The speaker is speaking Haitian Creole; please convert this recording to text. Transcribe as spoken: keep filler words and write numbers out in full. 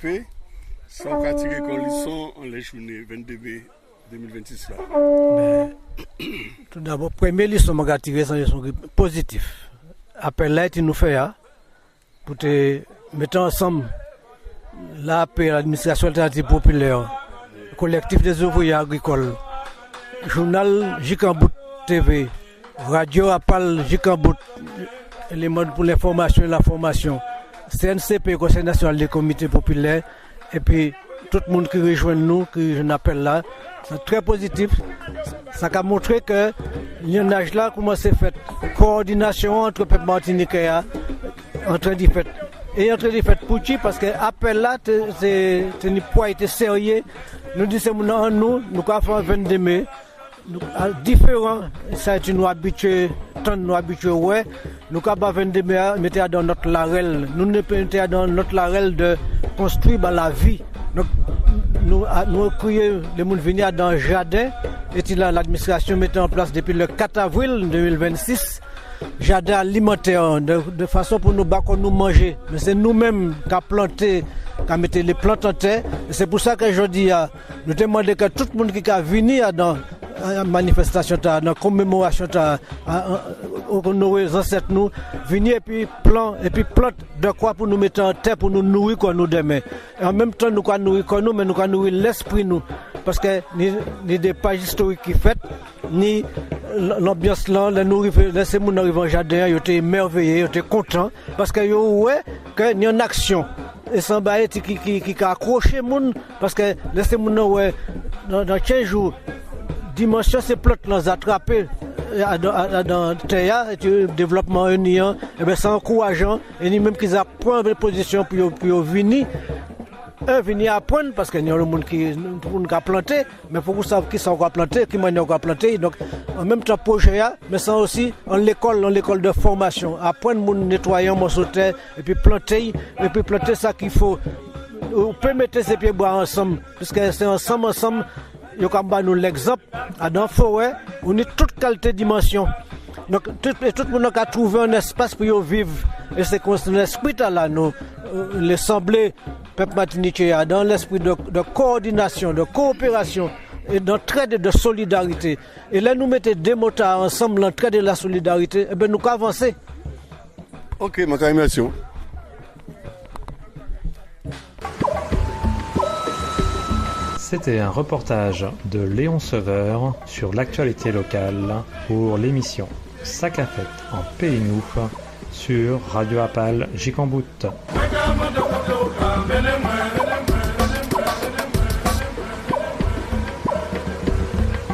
P, sa w ka tire kòm lison anlè jounen vennde me de mil vennsis la? Ben, toudabò, premye lison mwen ka tire, se yon lison ki pozitif. Apèl la ki nou fè a, pou te mete ansanm la P, Ladministrasyon Altènativ Popilè, Collectif des Ouvriers Agricoles, jounal Jikanbout T V, radyo Apal Jikanbout, Eleman pou Lenfòmasyon e Lafòmasyon, C N C P, Konsèy Nasyonal de Komite Popilè, epi tout moun ki rejwenn nou, ki rejwenn apèl la. Se trè pozitif. Sa ka montre ke lyannaj la kòmanse fèt. Kowòdinasyon ant pèp matinitjè a antren di fèt. E antren di fèt pou ki? Paske apèl la te, te, te ni pwa, te serye. Nou di se moun nan nou, nou ka fè yon vennde me. Nou, a, diferan sa ki nou abitye tann, nou abitye wè. Nou ka ba vennde me a, mete adan nòt larèl. Nou ne pe mete adan nòt larèl de konstwi ba lavi. Donk, nou, a, nou kriye le moun vini adan jaden, eti la, ladministrasyon mete an plas depi le kat avril de mil vennsis, jaden alimantè, de, de fason pou nou ba kò nou manje. Men se nou menm ka plante, ka mete le plant an tè. E se pou sa ke jodi a, nou te mande ke tout moun ki ka vini adan, a, manifestasyon ta, nan komemorasyon ta, a, a, onore zansèt nou, vini epi plan, epi plant de kwa pou nou mete an tè pou nou nouri kò nou demen. E an menm tan nou ka nouri kò nou, men nou ka nouri lèspri nou. Paske ni, ni de paj istorik ki fèt, ni l-, lanbyans lan, lè nou rive, lè se moun nan rive an jaden an, yo te emèveye, yo te kontan, paske yo wè ke ni an aksyon. E se yon bagay ki, ki, ki ka akwoche moun, paske lè se moun nan wè, nan, nan kenz jou, dimansyon se plant lan zatrape, e, adan, a, adan tè a, e devlòpman yo ni an, e ben, sa ankourajan, e ni menm ki za pran pozisyon pou yo, pou yo vini, e, vini aprann, paske ni yon moun ki, moun ka plante, men fòk ou sav kisa ou ka plante, ki mannyè ou ka plante. Donk, an menm tan pwojè a, men sa osi an lekòl, an lekòl de fòmasyon. Aprann moun netwaye yon mòso tè, epi plante, epi plante sa ki fo. Ou pe mete se pye bwa ansanm, piske se ansanm, ansanm, yo ka ba nou legzanp. Adan forè, ou ni tout kalite dimansyon. Donk, tout, e tout moun nan ka twouve yon espas pou yo viv. E se konsa lespri ta la nou, e, le sanble pèp matinitjè a, dan lespri de, de kowòdinasyon, de kowoperasyon, e d'antrèd e de solidarite. E lè nou mete de mo ta ansanm, l'entraide et la solidarité, e ben nou ka vanse. Ok, mwen ka remèsye w. C'était un reportage de Léon Sauveur sur l'actualité locale pour l'émission Sa ka fèt an peyi nou sur Radio Apal Jikanbout.